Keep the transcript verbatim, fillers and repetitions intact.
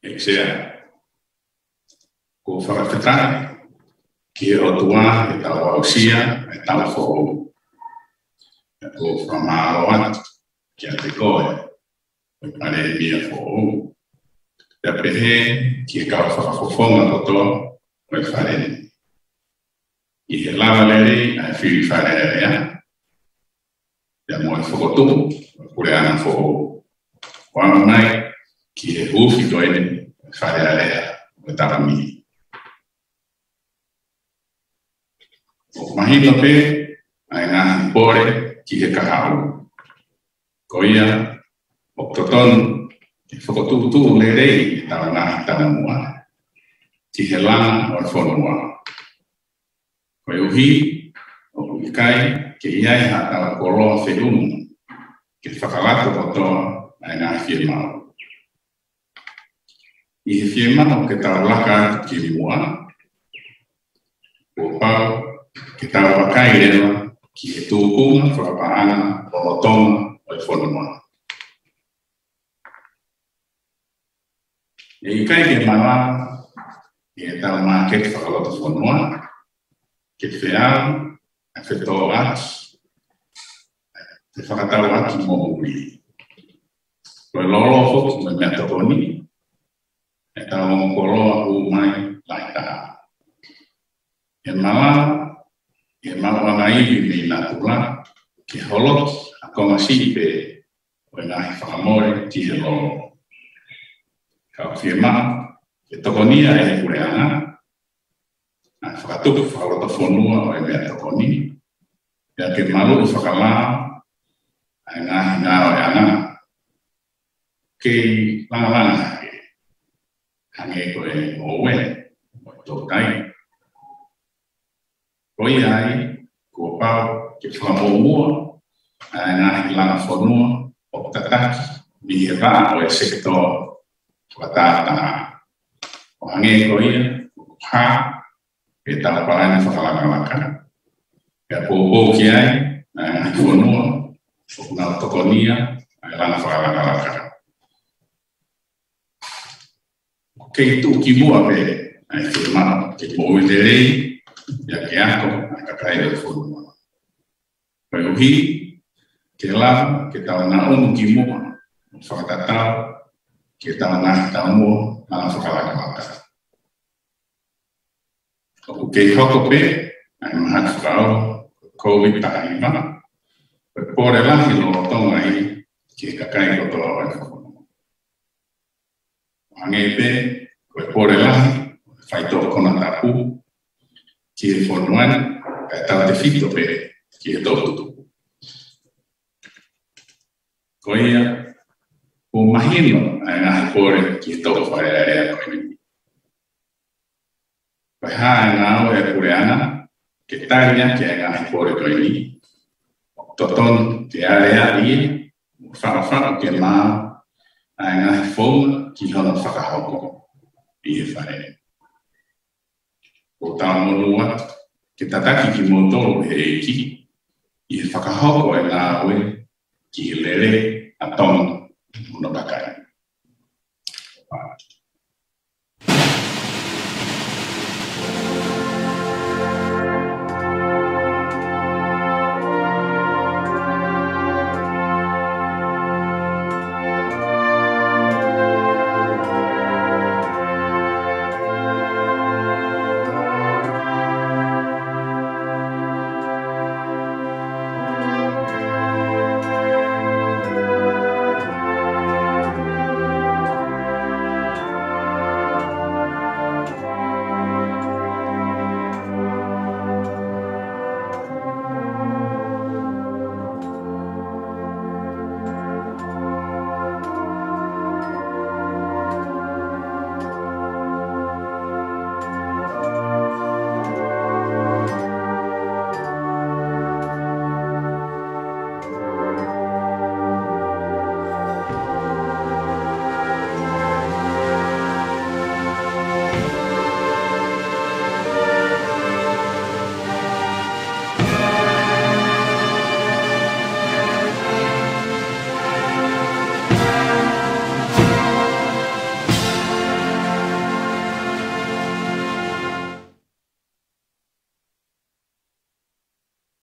ʻEiki Sea, ʻoku ou fakafetaʻi ki he ʻOtua heʻetau aʻusia ʻetau foʻou. ʻOku ou fakamālō atu kiate koe, ko e Palēmia foʻou, pea pehē ki he kau fakafofonga kotoa ʻo e Fale ni. ʻI he lava lelei ʻa e fili Fale Alea, pea mo e fokotuʻu ʻo e Puleʻanga foʻou, ʻo aʻu mai ki he huufi ko eni ʻo e Fale Alea ʻo e taʻu ni. ʻOku mahino pē ʻa e ngaahi pole ki he kahaʻu. Ko ia, ʻoku totonu ke fokotuʻutuʻu lelei ʻetau ngaahi taumuʻa ki he langa ʻo e fonua. Koeʻuhi, ʻoku ʻikai ke ʻi ai haʻatau koloa feʻunga ke fakalato kotoa ʻa e ngaahi fiemaʻu. ʻI he fiemaʻu ke tau laka atu ki muʻa, kuo pau ke tau vakai leva ki he tūkunga fakapaʻanga lolotonga ʻo e fonua. ʻE ʻikai ke malava ʻetau māketi fakalotofonua ke feau ʻa e fetōʻaki, fefakatauʻaki mo muli. Ko e lolo foki mo e meʻatokoni ʻetau ongo koloa ʻoku mai lahi taha. ʻE malava ʻe he maʻuʻanga ivi mei natula ke holoki ha konga siʻi pē ʻo e ngaahi fakamole ki he lolo. Ka ʻoku fiemaʻu ke tokonia ʻe he Puleʻanga ʻa e fakatupu fakalotofonua ʻo e meʻatokoni, pea ke maluʻi fakalao ʻa e ngaahi ngāueʻanga kei langalanga hake, hangē ko e ngoue mo e toutai. Ko ia ai, kuo pau ke fakamuʻomuʻa ʻa e ngaahi langa fonua ʻoku tataki mei he vaʻa ʻo e sekitoa fakatātā. ʻO hangē ko ia ʻoku hā ʻi heʻetau palani fakalakalaka, pea poupou ki ai ʻa e ngaahi fonua ʻoku nau tokonia ʻa e langa fakalakalaka. ʻOku kei tuʻu ki muʻa pē ʻa e fiemaʻu ke moʻui lelei, pea ke ako ʻa e kakai ʻo e fonua. Koeʻuhi ke lava ke tau naʻumu ki muʻa ʻo fakatatau ki heʻetau ngaahi taumuʻa langa fakalakalaka. ʻOku kei hoko pē ʻa e mahaki fakaʻosi ʻo e Kōviti taha hiva ko e pole lahi lolotonga ia ki he kakai kotoa ʻo e fonua. ʻO hangē pē ko e pole lahi ʻo e faitoʻo konatapu ki he fonua ni, kae tautefito pē ki he toʻutupu. Ko ia, ʻoku mahino ʻa e ngaahi pole ki he toʻu Fale Alea ko eni. Ko e hā ʻa e ngāue ʻa e Puleʻanga ke tali ʻaki ʻa e ngaahi pole ko eni? ʻOku totonu ke aleaʻi ia mo faʻufaʻu ke maau ʻa e ngaahi founga ki hono fakahoko ʻi he Fale ni. ʻOku tau monū atu ke tataki kimoutolu ʻe he ʻEiki ʻi he fakahoko ʻa e ngāue ki he lelei ʻa Tonga mo hono kakai.